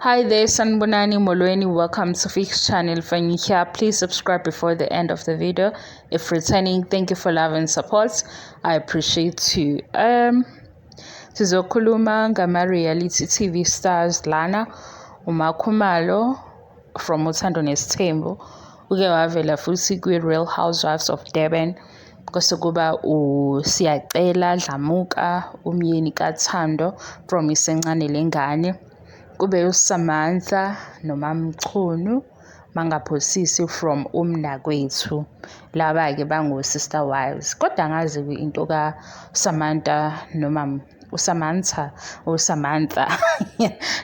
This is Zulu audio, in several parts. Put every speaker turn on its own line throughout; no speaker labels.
Hi there, Sanbonani Molweni. Welcome to Fix Channel. When you're here, please subscribe before the end of the video. If returning, thank you for love and support. I appreciate you. Sizokhuluma ngama-reality TV stars lana. UMakhumalo from Uthando Nesithembu uke wavela futhi kwi-Real Housewives of Durban. Kwase kuba uSiyacela Dlamuka, umyeni kaThando from Isencane Lengane. Kube uSamantha noMaMchunu mangaphosisi from uMnakwethu. Laba-ke bango-sister wives. Kodwa angazi-ke into kaSamantha noma uSamantha uSamantha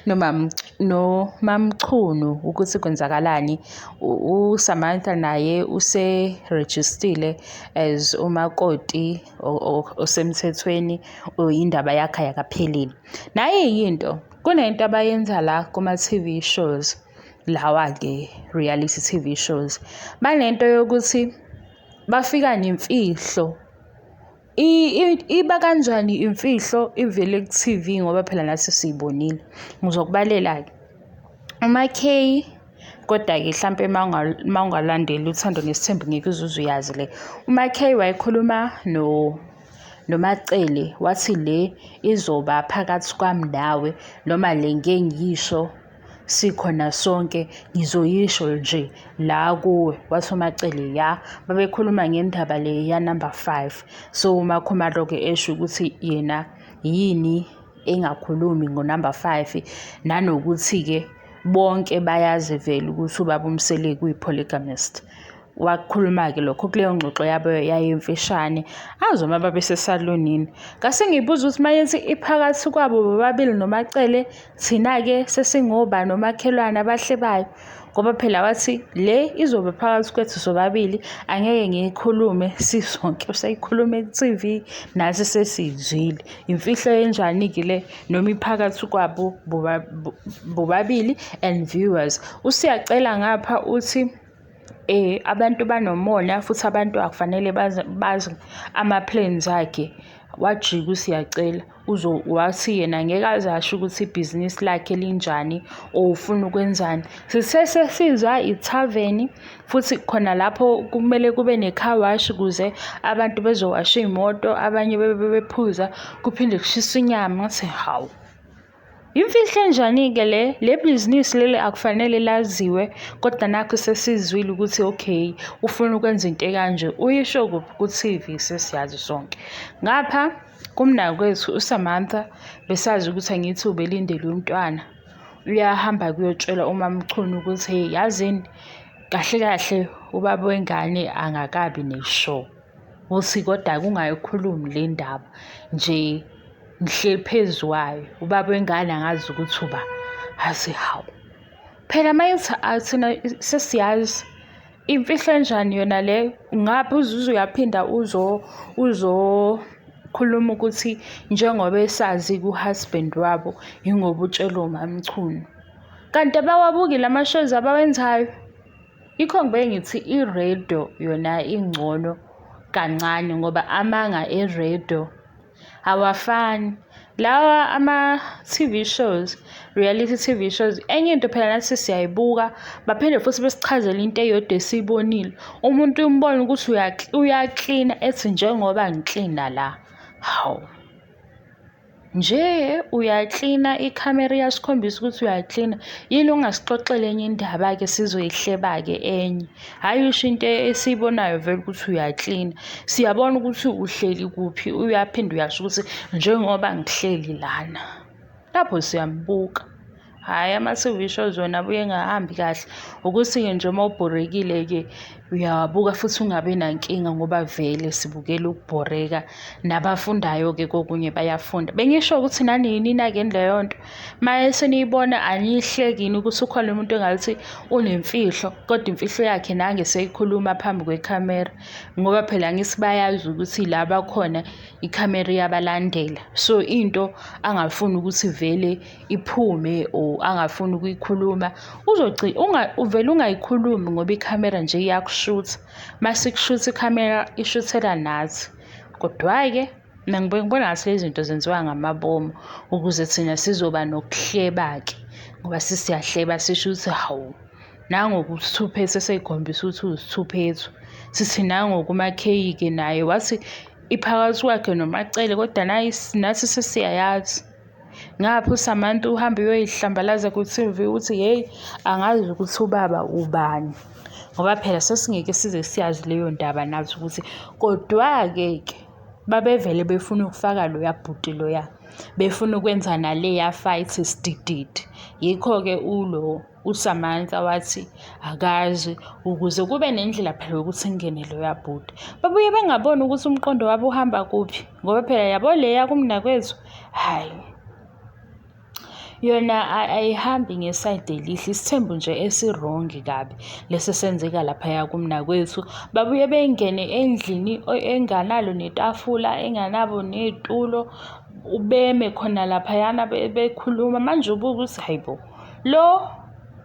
noma noMaMchunu ukuthi kwenzakalani. USamantha naye use-register-ile as umakoti osemthethweni, indaba yakhe ayakapheleli. Nayi into, kunento abayenza la kuma-TV shows, lawa-ke reality TV shows. Banento yokuthi bafika nemfihlo. Iba kanjani imfihlo ivele ku-TV ngoba phela nathi siyibonile. Ngizokubalela-ke. UMaK, kodwa-ke hlampe uma ungalandeli Uthando Nesithembu ngeke uze uyazi le. UMaK wayekhuluma noMaCele wathi le izoba phakathi kwami nawe noma le ngeke ngiyisho sikhona sonke ngizoyisho nje la kuwe. Wathi uMaCele ya, babekhuluma ngendaba le ya number 5. So uMakhumalo-ke esho ukuthi yena yini engakhulumi ngo-number 5, nanokuthi-ke bonke bayazi vele ukuthi ubaba uMseleku uyi-polygamist. Wakukhuluma-ke lokho kuleyo ngxoxo yabo yayimfishane, azi uma babesesalonini. Ngase ngiyibuza ukuthi mayethi iphakathi kwabo bobabili noMaCele, thina-ke sesingobani omakhelwane abahlebayo? Ngoba phela wathi le izoba phakathi kwethu sobabili, angeke ngiyikhulume sisonke. Useyikhuluma ku-TV, nathi sesiyizwile. Imfihlo enjani-ke le noma iphakathi kwabo bobabili and viewers. Usiyacela ngapha uthi abantu banomona futhi abantu akufanele bazi ama-plans akhe. Wajika uSiyacela wathi yena ngeke aze asho ukuthi ibhizinisi lakhe linjani or ufuna ukwenzani. Sithe sesizwa ithaveni futhi khona lapho kumele kube ne-car wash ukuze abantu bezowasha iy'moto, abanye bebe bephuza kuphinde kushiswe inyama. Ngathi hawu, imfihlo enjani-ke le? Le bhizinisi leli akufanele laziwe kodwa nakhu sesizwile ukuthi okay, ufuna ukwenza into ekanje. Uyisho kuphi ku-TV sesiyazi sonke. Ngapha kumnakwethu uSamantha besazi ukuthi angithi ubelindele umntwana. Uyahamba kuyotshela uMaMchunu ukuthi hey, yazini kahle kahle ubaba wengane angakabi ne-sure. Uthi kodwa kungayikhulumi le ndaba nje ngihleli phezu kwayo. Ubaba wengane angazi ukuthi uba. Athi hawu, phela mayethi thina sesiyazi imfihlo enjani yona leyo. Ngapha uzuze uyaphinda uzokhuluma ukuthi njengoba esazi ku-husband wabo yingoba utshelwe uMaMchunu. Kanti abawabuki lama-shows abawenzayo? Yikho ngibuye ngithi i-radio yona ingcono kancane ngoba amanga e-radio awafani. Lawa ama-TV shows, reality TV shows, enye into phela nathi siyayibuka baphinde futhi besichazele into eyodwa esiyibonile. Umuntu umbone ukuthi uyaklina ethi njengoba ngiklina la. Hawu, nje uyaklina, ikhamera iyasikhombisa ukuthi uyaklina. Yini ungasixoxela enye indaba-ke sizoyihleba-ke enye? Hhayi usho into esiyibonayo vele ukuthi uyaklina. Siyabona ukuthi uhleli kuphi, uyaphinda uyasho ukuthi njengoba ngihleli lana. Lapho siyambuka. Hhayi ama-TV shows wona abuye engahambi kahle. Ukuthi-ke nje uma ubhorekile-ke uyawabuka futhi ungabi nankinga ngoba vele sibukela ukubhoreka. Nabafundayo-ke kokunye bayafunda. Bengisho ukuthi nani yini-ke leyo nto. Uma seniyibona aniyihleki yini ukuthi ukhona umuntu engathi unemfihlo kodwa imfihlo yakhe nange seyikhuluma phambi kwekhamera. Ngoba phela angithi bayazi ukuthi la bakhona ikhamera iyabalandela. So into angafuni ukuthi vele iphume or angafuni ukuyikhuluma uvele ungayikhulumi ngoba ikhamera nje iyakushutha. Mase ikushutha ikhamera ishuthela nathi. Kodwa-ke mina ngibona ngathi lezi zinto zenziwa ngamabomu ukuze thina sizoba nokuhleba-ke. Ngoba sesiyahleba sisho ukuthi hawu, nangoku uSithuphethu esey'khombisa ukuthi uwuSithuphethu. Sithi nangoku uMakheyi-ke naye wathi iphakathi kwakhe noMaCele kodwa nayi nathi sesiyayazi. Ngapha uSamantha uhamba uyoyihlambalaza ku-T_V uthi hheyi angazi ukuthi ubaba ubani. Ngoba phela sesingeke size siyazi leyo ndaba nathi ukuthi kodwa-ke ke babevele befuna ukufaka loya bhuti loya. Befuna ukwenza naleya fight isidididi. Yikho-ke ulo uSamantha wathi akazi ukuze kube nendlela phela yokuthi kungene loya bhuti. Babuye bengaboni ukuthi umqondo wabo uhamba kuphi ngoba phela yabo leya kumnakwethu, hhayi yona ayihambi ngesayidi elihle, isithembu nje esirongi kabi lesi esenzeka laphaya kumnakwethu. Babuye bengene endlini enganalo netafula, enganabo ney'tulo, beme khona laphayana bekhuluma. Manje ubuke ukuthi hhayi bo, lo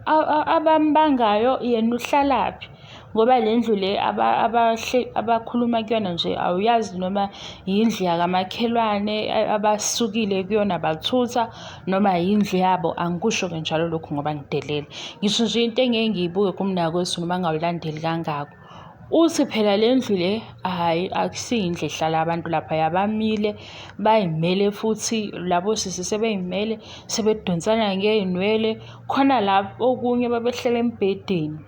abambangayo yena uhlalaphi? Ngoba le ndlu le abakhuluma kuyona nje awuyazi noma yindlu yakamakhelwane abasukile kuyona bathutha noma yindlu yabo. Angikusho-ke njalo lokhu ngoba ngidelele. Ngisho nje into engeke ngiyibuke kumnakwethu noma ngingawulandeli kangako. Uthi phela le ndlu le hhayi akusiyo indlu ehlala abantu laphaya bamile bay'mele futhi labo sisi sebey'mele sebedonsana ngey'nwele khona la okunye babehleli embhedeni.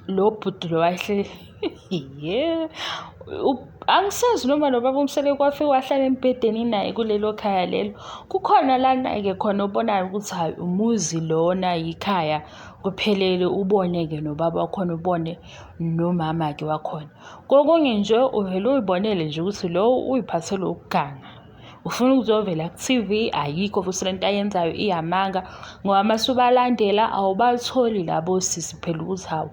Lo bhuti lo wayehleli angisazi noma lo baba uMseleku wafike wahlala embhedeni naye kulelo khaya lelo. Kukhona lana-ke khona obonayo ukuthi hhayi umuzi lona yikhaya kuphelele ubone-ke nobaba wakhona ubone nomama-ke wakhona. Kokunye nje uvele uy'bonele nje ukuthi lo uy'phathele ukuganga. Ufuna ukuzovela ku-T_V ayikho futhi lento ayenzayo iyamanga ngoba mase ubalandela awubatholi labo sisi phela ukuthi hawu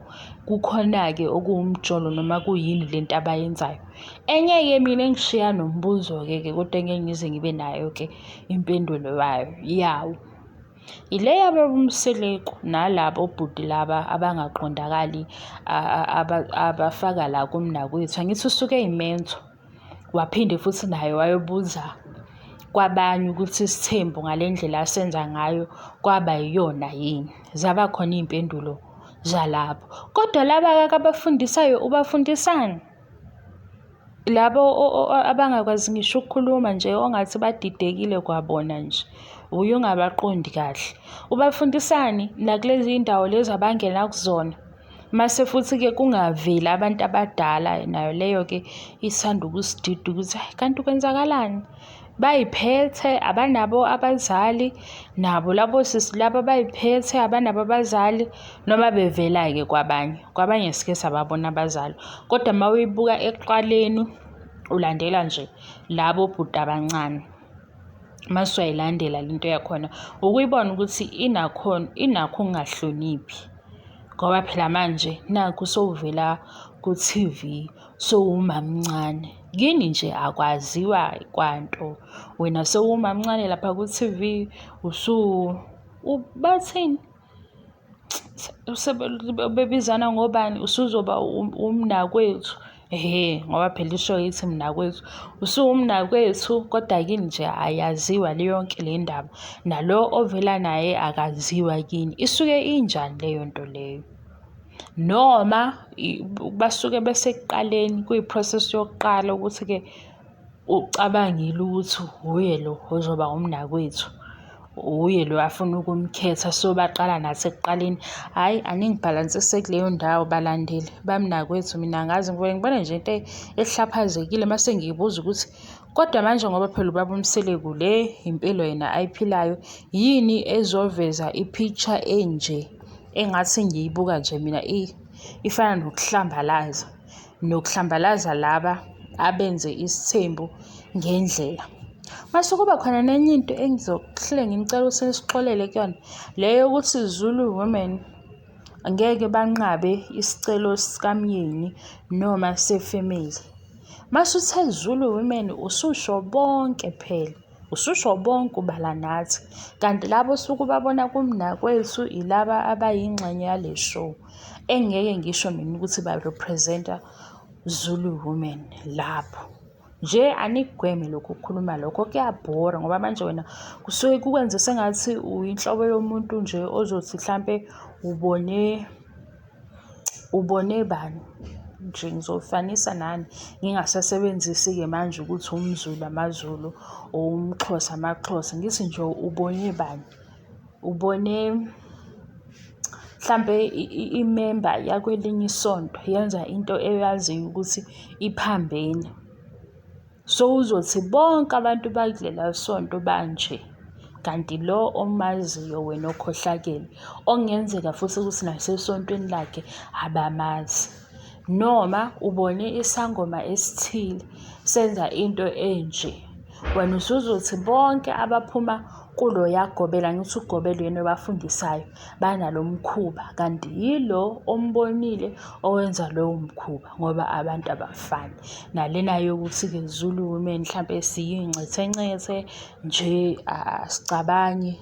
kukhona-ke okuwumjolo noma kuyini lento abayenzayo. Enye-ke mina engishiya nombuzo-ke ke kodwa engeke ngize ngibe nayo-ke impendulo wayo yawo. Ile yababuMseleku nalabo bhuti laba abangaqondakali abafaka la kumnakwethu. Angithi usuke eyimentho waphinde futhi naye wayobuza kwabanye ukuthi isithembu ngale ndlela asenza ngayo kwaba yiyona yini. Zaba khona iy'mpendulo zalapho. Kodwa laba-ke abafundisayo ubafundisani? Labo abangakwazi ngisho ukukhuluma nje ongathi badidekile kwabona nje, uye ungabaqondi kahle. Ubafundisani nakulezi iy'ndawo lezi abangena kuzona? Mase futhi-ke kungaveli abantu abadala nayo leyo-ke isanda ukusidida ukuthi hhayi kanti kwenzakalani? Bay'phethe abanabo abazali, nabo labo sisi laba bay'phethe abanabo abazali noma bevela-ke kwabanye. Kwabanye sike sababona abazali kodwa uma uyibuka ekuqaleni ulandela nje labo bhuti abancane. Mase uyayilandela le nto yakhona ukuyibona ukuthi inakho inakho ukungahloniphi ngoba phela manje nakhu sewuvela ku-T_V sowumamncane. Kini nje akwaziwa kwanto wena sewumamncane lapha ku-T_V bathini? Bebizana ngobani usuzoba umnakwethu, ehhe ngoba phela isho ithi mnakwethu. Usuwumnakwethu kodwa kini nje ayaziwa le yonke le ndaba, nalo ovela naye akaziwa kini. Isuke injani leyo nto leyo? Noma basuke besekuqaleni kuyi-process yokuqala ukuthi-ke ucabangile ukuthi wuye lo ozoba umnakwethu, wuye lo afuna ukumkhetha so baqala nasekuqaleni. Hhayi aningibhalansise kuleyo ndawo balandeli bamnakwethu mina angazi ngibuye ngibone nje into ehlaphazekile mase ngiyibuza ukuthi kodwa manje ngoba phela ubaba uMseleku le impilo yena ayiphilayo yini ezoveza i-picture enje engathi ngiyibuka nje mina ifana nokuhlambalaza. Nokuhlambalaza laba abenze isithembu ngendlela. Mase kuba khona nenye into engizohlale nginicela ukuthi nisixolele kuyona, le yokuthi Zulu women ngeke banqabe isicelo sikamyeni noma sefemeli. Mase uthe Zulu women ususho bonke phela. Ususho bonke ubala nathi. Kanti labo osuke ubabona kumnakwethu ilaba abayingxenye yale show. Engeke ngisho mina ukuthi ba-represent-a Zulu women lapho. Nje anikugweme lokhu ukukhuluma lokho kuyabhora ngoba manje wena kusuke kukwenze sengathi uyinhlobo yomuntu nje ozothi hlampe ubone ubone bani nje ngizofanisa nani ngingasasebenzisi-ke manje ukuthi umZulu amaZulu or umXhosa amaXhosa ngithi nje ubone bani ubone mhlampe imemba yakwelinye isonto yenza into eyaziyo ukuthi iphambene. Sowuzothi bonke abantu bakulela sonto banje kanti lo omaziyo wena okhohlakele okungenzeka futhi ukuthi nasesontweni lakhe abamazi. Noma ubone isangoma esithile senza into enje, wena usuzothi bonke abaphuma kuloya gobela, angithi ugobela uyena obafundisayo, banalo mkhuba kanti yilo ombonile owenza lowo mkhuba ngoba abantu abafani. Nalena yokuthi-ke Zulu women hlampe siyingcethencethe nje asicabangi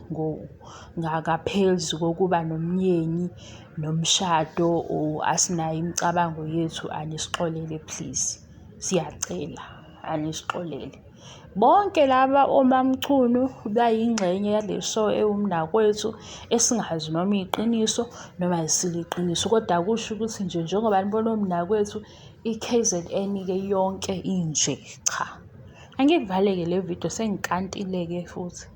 ngaphezu kokuba nomyeni nomshado or asinayo imicabango yethu anisixolele please, siyacela anisixolele. Bonke laba oMaMchunu bayingxenye yale show ewumnakwethu esingazi noma iqiniso noma alisilo iqiniso kodwa akusho ukuthi nje njengoba nibona omnakwethu i-K_Z_N-ke yonke inje, cha. Angikuvaleke le video sengikantile-ke futhi.